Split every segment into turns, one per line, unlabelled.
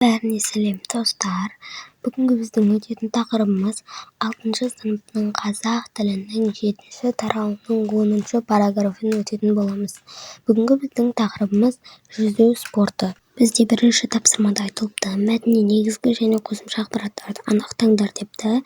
Бәріне сәлем, достар! Бүгінгі біздің өтетін тақырыбымыз алтыншы сыныптың қазақ тілінің жетінші тарауының 10-параграфын өтетін боламыз. Бүгінгі біздің тақырыбымыз жүзу спорты. Бізде бірінші тапсырмада айтылыпты: мәтіннен негізгі және қосымша ақпараттарды анықтаңдар депті.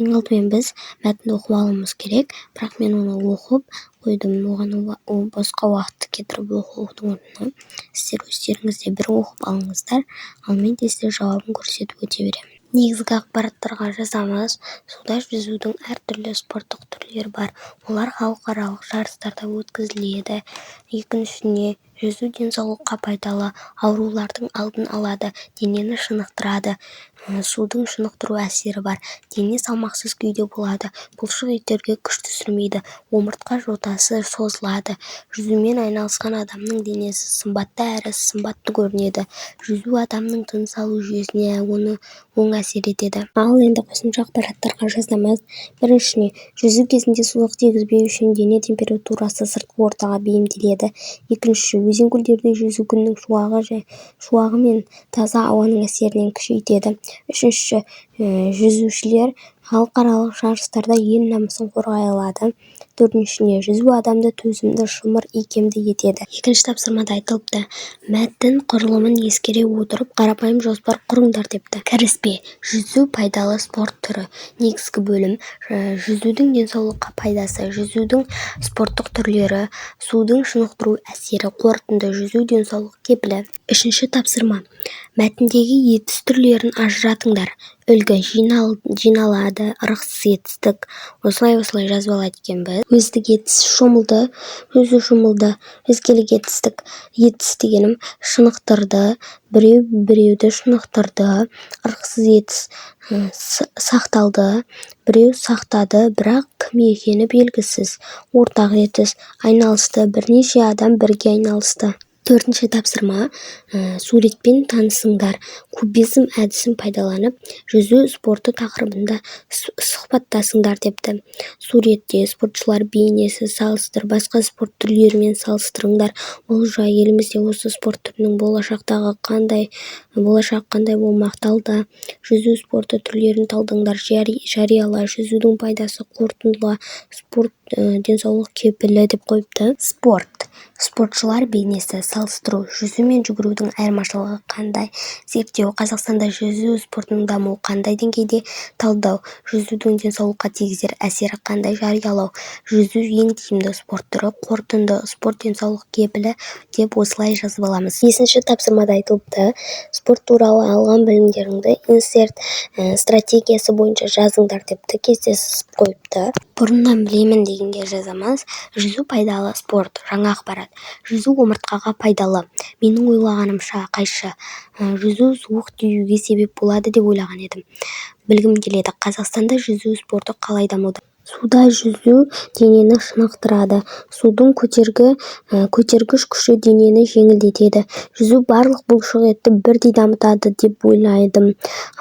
Ең алдымен біз мәтінді оқып алуымыз керек, бірақ мен оны оқып қойдым. Оған босқа уақытты кетіріп оқудың орнына сіздер өздеріңіз де бір оқып алыңыздар, ал мен тез жауабын көрсетіп өте беремін. Негізгі ақпараттарға жазамыз. Суда жүзудің әртүрлі спорттық түрлері бар, олар халықаралық жарыстарда өткізіледі. Екіншісіне, жүзу денсаулыққа пайдалы, аурулардың алдын алады, денені шынықтырады, судың шынықтыру әсері бар, дене салмақсыз күйде болады, бұлшық еттерге күш түсірмейді, омыртқа жотасы созылады, жүзумен айналысқан адамның денесі сымбатты әрі сымбатты көрінеді, жүзу адамның тыныс алу жүйесіне оң әсер етеді. Ал енді қосымша ақпараттарға жазамыз. Біріншісіне, жүзу кезінде суық тигізбеу үшін дене температурасы сыртқы ортаға бейімделеді. Екіншісі, өзен-көлдерде жүзу күннің шуағы мен таза ауаның әсерінен күшейтеді. Үшіншісі, жүзушілер халықаралық жарыстарда ел намысын қорғай алады. Төртіншісіне, жүзу адамды төзімді, шымыр, икемді етеді. Екінші тапсырмада айтылыпты: мәтін құрылымын ескере отырып, қарапайым жоспар құрыңдар депті. Кіріспе: жүзу пайдалы спорт түрі. Негізгі бөлім: жүзудің денсаулыққа пайдасы, жүзудің спорттық түрлері, судың шынықтыру әсері. Қорытынды: жүзу денсаулық кепілі. Үшінші тапсырма: мәтіндегі етіс түрлерін ажыратыңдар. Үлгі: жиналады, ырықсыз етістік. Осылай-осылай жазып алады екенбіз. Өздік етіс: шомылды, өзі шомылды. Өзгелік етістік, етіс дегенім, шынықтырды, біреу біреуді шынықтырды. Ырықсыз етіс: сақталды, біреу сақтады, бірақ кім екені белгісіз. Ортақ етіс: айналысты, бірнеше адам бірге айналысты. Төртінші тапсырма: суретпен танысыңдар, кубизм әдісін пайдаланып, жүзу спорты тақырыбында сұхбаттасыңдар депті. Суретте спортшылар бейнесі, салыстыр, басқа спорт түрлерімен салыстырыңдар. Болжа, елімізде осы спорт түрінің болашағы қандай болмақ? Талда, жүзу спорты түрлерін талдаңдар. Жарияла, жүзудің пайдасы. Қорытындыла, спорт денсаулық кепілі деп қойыпты. Спорт, спортшылар бейнесі, салыстыру, жүзу мен жүгірудің айырмашылығы қандай? Зерттеу, Қазақстанда жүзу спортының дамуы қандай деңгейде? Талдау, жүзудің денсаулыққа тигізер әсері қандай? Жариялау, жүзу ең тиімді спорт түрі. Қорытынды: спорт денсаулық кепілі деп осылай жазып аламыз. Бесінші тапсырмада айтылыпты: спорт туралы алған білімдеріңді инсерт стратегиясы бойынша жазыңдар депті, кесте сызып қойыпты. Бұрыннан білемін дегенге жазамыз: жүзу пайдалы спорт. Жаңа ақпарат: жүзу омыртқаға пайдалы. Менің ойлағанымша қайшы, жүзу суық тиюге себеп болады деп ойлаған едім. Білгім келеді: Қазақстанда жүзу спорты қалай дамуда? Суда жүзу денені шынықтырады. Судың көтергіш күші денені жеңілдетеді. Жүзу барлық бұлшық етті бірдей дамытады деп ойладым.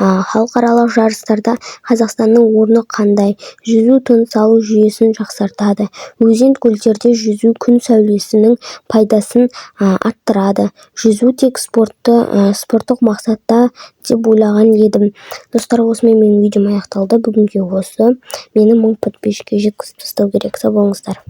Халықаралық жарыстарда Қазақстанның орны қандай? Жүзу тыныс алу жүйесін жақсартады. Өзен-көлдерде жүзу күн сәулесінің пайдасын арттырады. Жүзу тек спорттық мақсатта деп ойлаған едім. Достар, осымен менің видеом аяқталды. Бүгінге осы. Мені 1000 подписчикке жеткізіп тастау керек. Сау болыңыздар.